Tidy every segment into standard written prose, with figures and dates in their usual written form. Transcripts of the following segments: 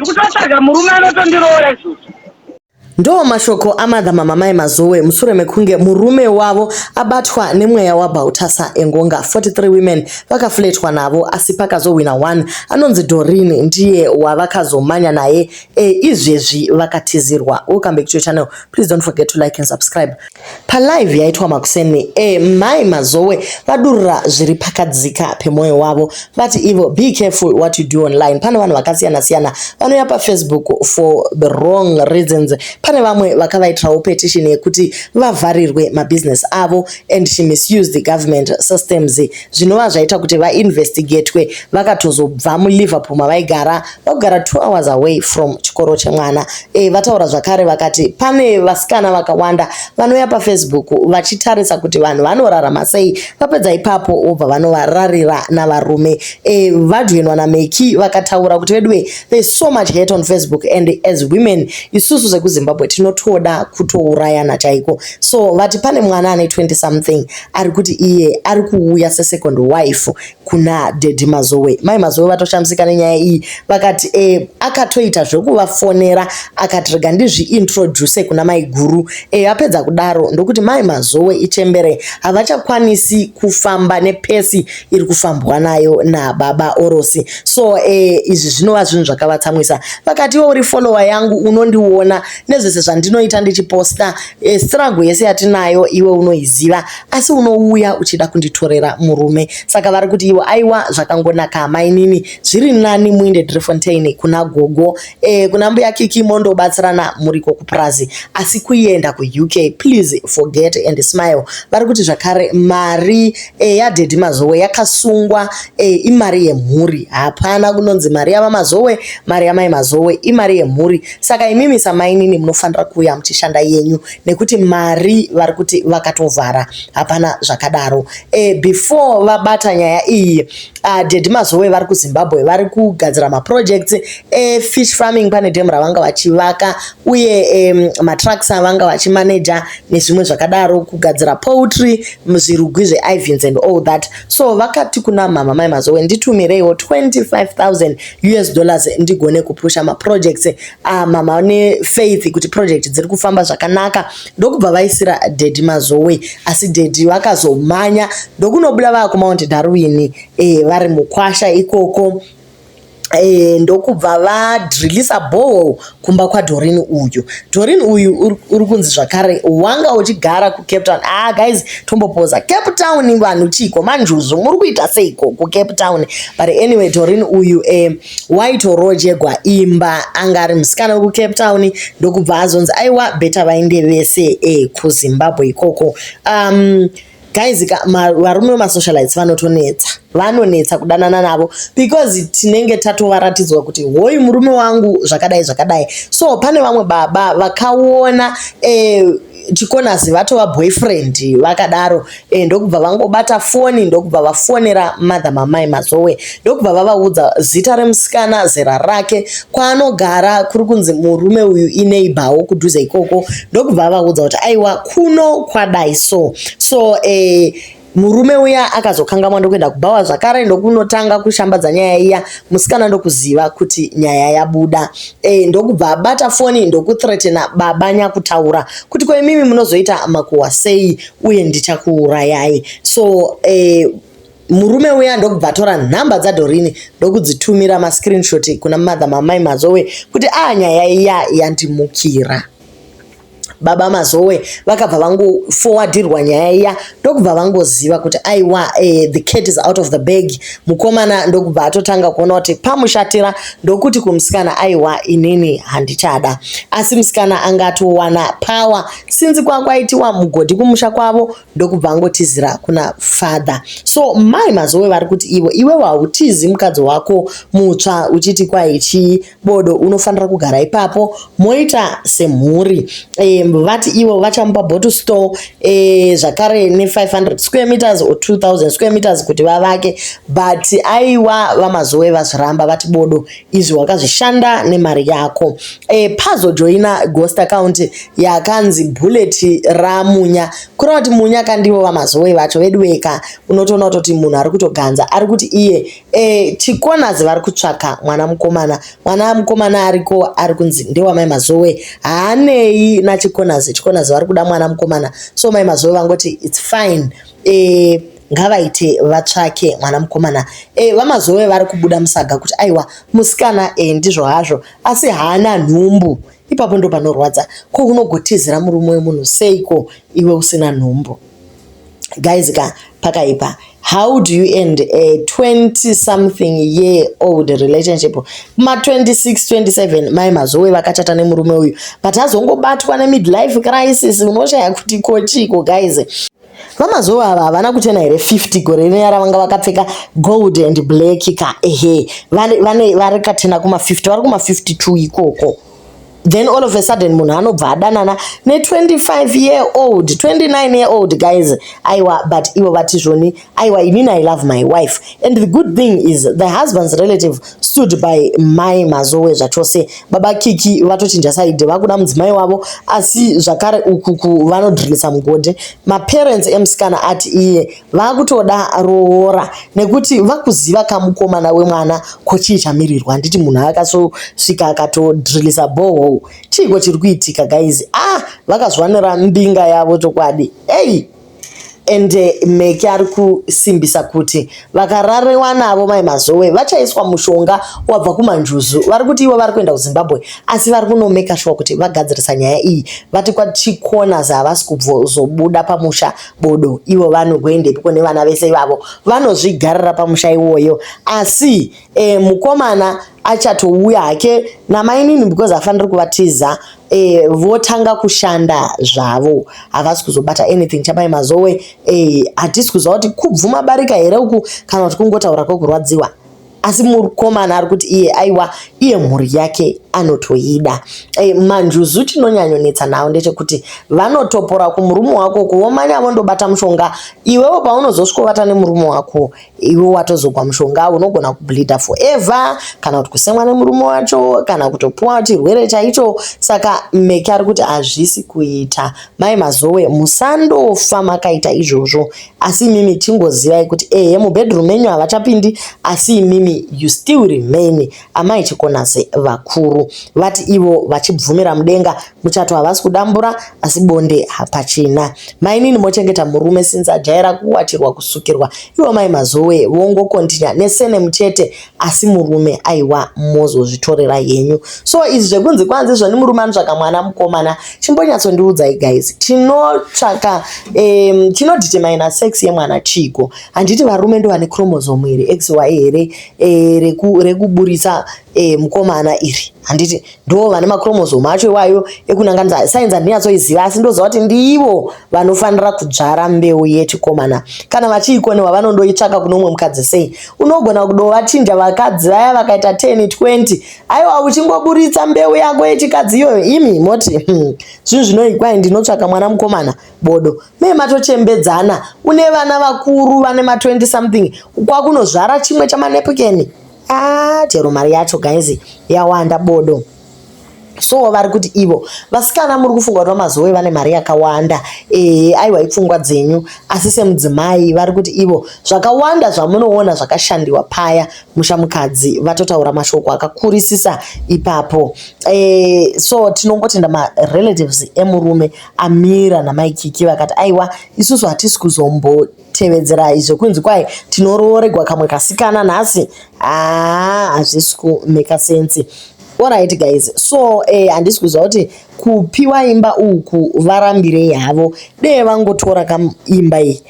Ndikutotsvaga murume anotondiroora izvozvo. Ndo mashoko aMother Mama Mai Mazowe mushure mekunge murume wavo abatwa nemweya waBaltasar Engonga. 43 women vakafletwa navo asi pakazohwina one anonzi Doreen ndiye wavakazomanya naye e, izvezvi vakatizirwa. Welcome back to your channel. Please don't forget to like and subscribe. Palive yaitwa makuseni e, Mai Mazowe vadurura zviri pakadzika pemwoyo wavo vati ivo be careful what you do online. Pane vanhu vakasiyana siyana vanouya paFacebook for the wrong reasons. Pane vamwe vakavaitirawo petition yekuti vavharirwe mabhizinesi avo and she misused the government systems zvinova zvaita kuti vainvestigatwe vakatozobva muLiverpool mavaigara vakugara 2 hours away from chikoro chemwana. Vataura zvakare vakati pane vasikana vakawanda vanouya paFacebook vachitarisa kuti vanhu vanorarama sei, vapedza ipapo vobva vanovararira navarume. Vajoinwa naMeki vakataura kuti veduwe, there is so much hate on Facebook and as women isusu sekuZimbabwe tinotoda kutourayana chaiko. So vati pane mwana ane 20 something ari kuti iye ari kuuya sesecond wife kuna Daddy Mazowe. Mai Mazowe vatoshamisika nenyaya iyi vakati akatoita zvekuvafonera akati rega ndizviintroduce kuna mai guru. Apedza kudaro ndokuti Mai Mazowe ichembere, havachakwanisi kufamba nepace iri kufambwa nayo nababa Orosi. So izvi zvinova zvinhu zvakavatsamwisa. Vakati iwe uri follower yangu, unondiona nezvese zvandinoita ndichiposta, struggle yese yatinayo iwe unoiziva, asi unouya uchida kunditorera murume. Saka vari kuti ivo aiwa, zvakangonaka amainini, zviri nani muinde Driefontein kuna gogo, kuna mbuya Kiki, mondobatsirana muriko kupurazi, asi kuenda kuUK, please forget and smile. Vari kuti zvakare mari yaDaddy Mazowe yakasungwa, imari yemhuri. Hapana kunonzi mari yavaMazowe, mari yamai Mazowe, imari yemhuri. Saka imimi samainini munofanira kuuya muchishanda yenyu nekuti mari vari kuti vakatovhara, hapana zvakadaro. Before vabata nyaya iyi, Daddy Mazowe vari kuZimbabwe vari kugadzira maprojects efish farming. Pane dhemu ravanga vachivaka uye matrucks avanga vachimaneja nezvimwe zvakadaro, kugadzira poultry, zvirugwi zveivins and all that. So vakati kuna mama Mai Mazowe, nditumireiwo 25,000 US dollars ndigone kupusha maprojects. Mama nefaith kuti project dziri kufamba zvakanaka, ndokubva vaisira Daddy Mazowe. Asi Daddy vakazomhanya ndokunobuda vava kuMount Darwin, vari mukwasha ikoko, ndokubva vadrilisa borehole kumba kwaDorin uyu. Dorin uyu uri kunzi zvakare wanga uchigara kuCape Town. Ah guys, tombopoza Cape Town, vanhu chiko manjuzu muri kuita seiko kuCape Town? But anyway, Dorin uyu waitorojegwa imba, anga ari musikana wekuCape Town, ndokubva azonzi aiwa, better vainde vese kuZimbabwe ikoko. Guys, varume vemasocialites vanotonetsa, vanonetsa kudanana navo because tinenge tatovaratidzwa kuti hoyu murume wangu zvakadai zvakadai. So pane vamwe baba vakaona chikonazi vatova boyfriend vakadaro, ndokubva vangobata foni, ndokubva vafonera mother Mamai Mazowe, ndokubva vavaudza zita remusikana, zera rake, kwaanogara, kuri kunzi murume uyu ineighbourwo kudhuze ikoko, ndokubva vavaudza kuti aiwa, kuno kwadai. So murume uya akazokangamwa ndokuenda kubhawa zvakare, ndokunotanga kushambadza nyaya iya. Musikana ndokuziva kuti nyaya yabuda, ndokubva abata foni ndokuthreatena baba nyakutaura kuti ko imimi munozoita makuhwa sei uye ndichakuurayai. So murume uya ndokubva atora nhamba dzaDorini, ndokudzitumira mascreenshot kuna mother Mamai Mazowe kuti a nyaya iya yandimukira. Baba Mazowe vakabva vangofowadhirwa nyaya iya, ndokubva vangoziva kuti aiwa, the cat is out of the bag. Mukomana ndokubva atotanga kuona kuti pamushatira, ndokuti kumusikana, aiwa, inini handichada. Asi musikana anga atowana power sinzi kwakwaitiwa mugodhi kumusha kwavo, ndokubva angotizira kuna father. So Mai Mazowe vari kuti ivo, iwewe hautizi mukadzi wako mutsva uchiti kwaichi bodo, unofanira kugara ipapo moita semhuri. Vati ivo vachamupa bottle store zvakare ne500 square meters or 2000 square meters kuti vavake, but aiwa, VaMazowe vazviramba, vati bodo, izvi wakazvishanda nemari yako. Pazojoina ghost account yakanzi Bullet raMunya, kureva kuti Munya kandivo VaMazowe vacho vedu veka. Unotoona kutoti munhu ari kutoganza ari kuti iye Chikonazi vari kutsvaka mwana mukomana. Mwana mukomana ariko ari kunzi ndewamai Mazowe, haanei naChikonazi. Chikonazi vari kuda mwana mukomana, so mai Mazowe vangoti it's fine, ngavaite vatsvake mwana mukomana. VaMazowe vari kubuda musaga kuti aiwa, musikana ndizvo hazvo, asi haana nhumbu. Ipapo ndo panorwadza. Ko unogotizira murume wemunhu seiko iwe usina nhumbu? Guys ka, pakaipa. How do you end a 20 something year old relationship? Ma26 27 mai Mazowe vakachata nemurume uyu, but azongobatwa nemidlife crisis. Unoshaya kuti kochiko guys. VaMazowe ava havana kuchena here 50 gore riya ravanga vakapfeka gold and black ka? Ehe, vari katena kuma50, vari kuma52 ikoko. Then all of a sudden munhu anobva adanana ne25 year old, 29 year old, guys. Aiwa, but ivo vati zvoni, aiwa, inini I love my wife. And the good thing is the husband's relative stood by mai Mazowe zvachose. Baba Kiki vatochinja side, vakuda mudzimai wavo, asi zvakare ukuku vanodhirisa mugodhi. Maparents emusikana ati iye vakutoda roora nekuti vakuziva kamukomana wemwana. Kochii chamirirwa? Handiti munhu akasosvika akatodhirisa borehole? Chiiko chiri kuitika guys? Ah, vakazwanira mbinga yavo chokwadi. Ei, ende Meki ari kusimbisa kuti vakarariwa navo mai Mazowe vachaiswa mushonga wabva kumanjuzu. Vari kuti ivo vari kuenda kuZimbabwe, asi vari kunomeka sure kuti vagadzirisa nyaya iyi. Vati kwaChikonaz havasi kuzobuda pamusha bodo. Ivo vanogoendepiko nevana vese ivavo? Vanozvigarira pamusha iwoyo, asi mukomana achatouya hake namainini because hafaniri kuvatiza. Votanga kushanda zvavo, havasi kuzobata anything chamai Mazowe. Hatisi kuziva kuti kubvuma barika here uku kana kuti kungotaura kwekurwadziwa, asi mukomana ari kuti iye aiwa, iye mhuri yake anotoida. Manjuzu chinonyanyonetsa nawo ndechekuti vanotopora kumurume wako kuvomanya vondobata mushonga. Iwewo paunozosvikovata nemurume wako, iwe watozogwa mushonga, unogona kubleeda forever, kana kuti kusemwa nemurume wacho, kana kutopuwa chirwere chaicho. Saka Meki ari kuti hazvisi kuita. Mai Mazowe, musandofa makaita izvozvo, asi imimi chingozivai kuti ehe, mubedroom menyu havachapindi, asi imimi you still remain amai Chikonase vakuru. Vati ivo vachibvumira mudenga, muchato havasi kudambura, asi bonde hapachina. Mainini mochengeta murume since ajaira kuwachirwa, kusukirwa. Ivo mai Mazowe vongokontinya nesurname chete, asi murume aiwa, mozozvitorera yenyu. So izvi zvekunzi kwanzi zvoni murume anotsvaka mwana mukomana, chimbonyatsondiudzai guys, chinotsvaka chinodetermina sex yemwana chiko? Handiti varume ndo vane chromosome iri XY here rekuburisa mukomana iri? Handiti ndo vane machromosome acho iwayo ekunanganidza? Sainzi handinyatsoiziva, asi ndoziva kuti ndivo vanofanira kudzvara mbeu yechikomana. Kana vachiikonewa, vanondoitsvaka kune umwe mukadzi sei? Unogona kudovachinja vakadzi vaya vakaita 10 20, aiwa, uchingoburitsa mbeu yako yechikadzi iyoyo. Imi moti zvinhu zvinoikwai, ndinotsvaka mwana mukomana bodo. Mee matochembedzana, une vana vakuru vane ma20 something, kwakunozvara chimwe chamanepukeni. Ah, chero mari yacho guys yawanda bodo. So vari kuti ivo vasikana muri kufunga kuti VaMazowe vane mari yakawanda, aiwa, ipfungwa dzenyu, asi semudzimai vari kuti ivo zvakawanda zvamunoona zvakashandiwa paya musha. Mukadzi vatotaura mashoko akakurisisa ipapo. So tinongotenda marelatives emurume amira namaikiki, vakati aiwa, isusu hatisi kuzombotevedzera zvekunzi kwai tinororegwa kamwe kasikana nhasi. Haa, hazvisi kumeka sense. Alright guys, so handisi kuziva kuti kupiwa imba uku varambirei havo. Dee vangotora kaimba iyi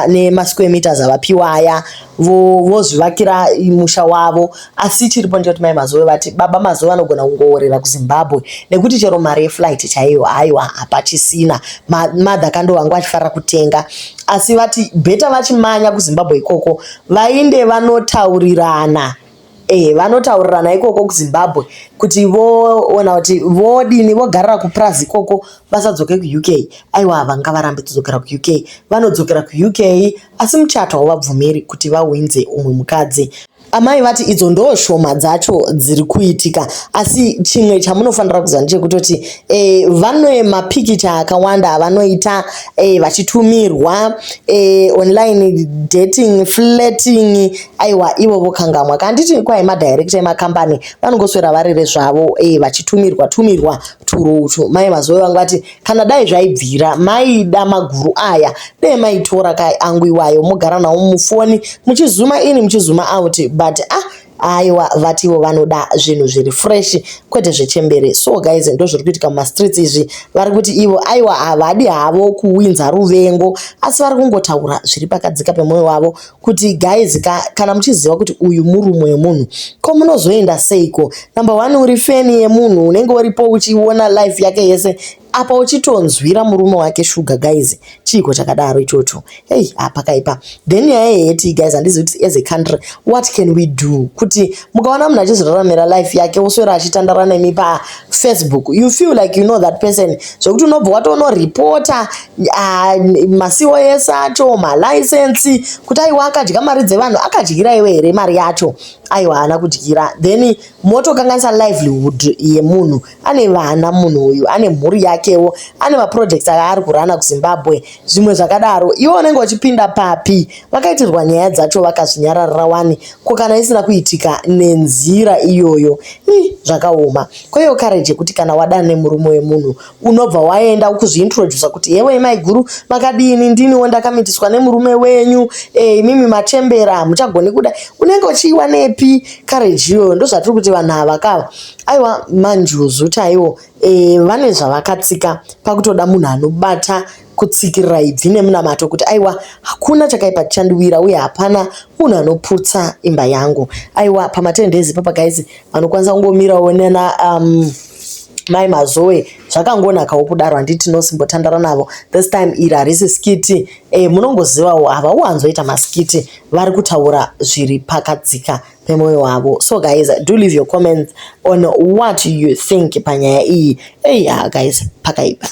nemasquare meters avapiwa aya, vozvivakira musha wavo. Asi chiripo ndechekuti mai Mazowe vati baba Mazowe vanogona kungoorera kuZimbabwe nekuti chero mari yeflight chaiyo haiwa, hapachisina. Madha kando vanga vachifarira kutenga, asi vati better vachimanya kuZimbabwe ikoko, vainde vanotaurirana. E, vanotaurirana ikoko kuZimbabwe kuti voona kuti vodini, vogarira kupurazi ikoko vasadzoke kuUK. Aiwa, havangavarambi kudzokera kuUK. Vanodzokera kuUK, asi muchato hauvabvumiri kuti vahwinze umwe mukadzi. Amai vati idzo ndo shoma dzacho dziri kuitika, asi chimwe chamunofanira kuziva ndechekutoti vane mapikicha akawanda avanoita vachitumirwa online dating, flirting. Aiwa, ivo vokangamwa kanditi kwai madirector emakambani vanongoswera varere zvavo vachitumirwa tumirwa turo utwo. Mai Mazowe vangu vati kana dai zvaibvira maida maguru aya, dei maitora kai angu iwayo, mogara nawo mufoni, muchizuma in, muchizuma out. But ah, aiwa, vativo vanoda zvinhu zviri fresh, kwete zvechembere. So guys, ndo zviri kuitika mumastreets izvi. Vari kuti ivo aiwa, havadi havo kuwinza ruvengo, asi vari kungotaura zviri pakadzika pemwoyo wavo kuti guys, kana muchiziva kuti uyu murume wemunhu, ko munozoenda seiko? Number one, uri fan yemunhu, unenge uripo uchiona life yake yese, apa uchitonzwira murume wake shuga. Guys, chiiko chakadaro ichocho? Hei, apakaipa. Then nyaya yehate, guys, handizivi kuti as a country what can we do kuti mukaona munhu achizviraramira life yake, woswera achitandara nemi paFacebook, you feel like you know that person, zvekuti unobva watonoripota maCOS acho, malicense, kuti aiwa, akadya mari dzevanhu. Akadyira iwe here mari yacho? Aiwa, haana kudyira. Then motokanganisa livelihood yemunhu. Ane vana munhu uyu, ane mhuri yakewo, ane maprojects aari kurana kuZimbabwe, zvimwe zvakadaro. Iwe unenge uchipinda papi? Vakaitirwa nyaya dzacho vakazvinyararira wani. Ko kana isina kuitika nenzira iyoyo? Ii, zvakaoma. Kwaiyo courage yekuti kana wadana nemurume wemunhu, unobva waenda kuzviintrodusa kuti, "Hewe maiguru, makadini? Ndiniwo ndakamitiswa nemurume wenyu. Imimi machembera, hamuchagoni kuda." Unenge uchiiwa nepi courage iyoyo? Ndozvatiri kuti vanhu ava kava, aiwa, manjuzu chaiwo. Vane zvavakatsika pakutoda munhu anobata kutsikirira ibvi nemunamato kuti aiwa, hakuna chakaipa chichandiwira uye hapana munhu anoputsa imba yangu. Aiwa, pama10 days ipapa, guys, vanokwanisa kungomirawo nena Mai Mazowe. Zvakangonakawo kudaro, handiti? Tinosimbotandara navo this time. Iri harisi skit. Munongozivawo havauwanzoita maskit, vari kutaura zviri pakadzika pemwoyo wavo. So guys, do leave your comments on what you think panyaya iyi. Ei, guys, pakaipa.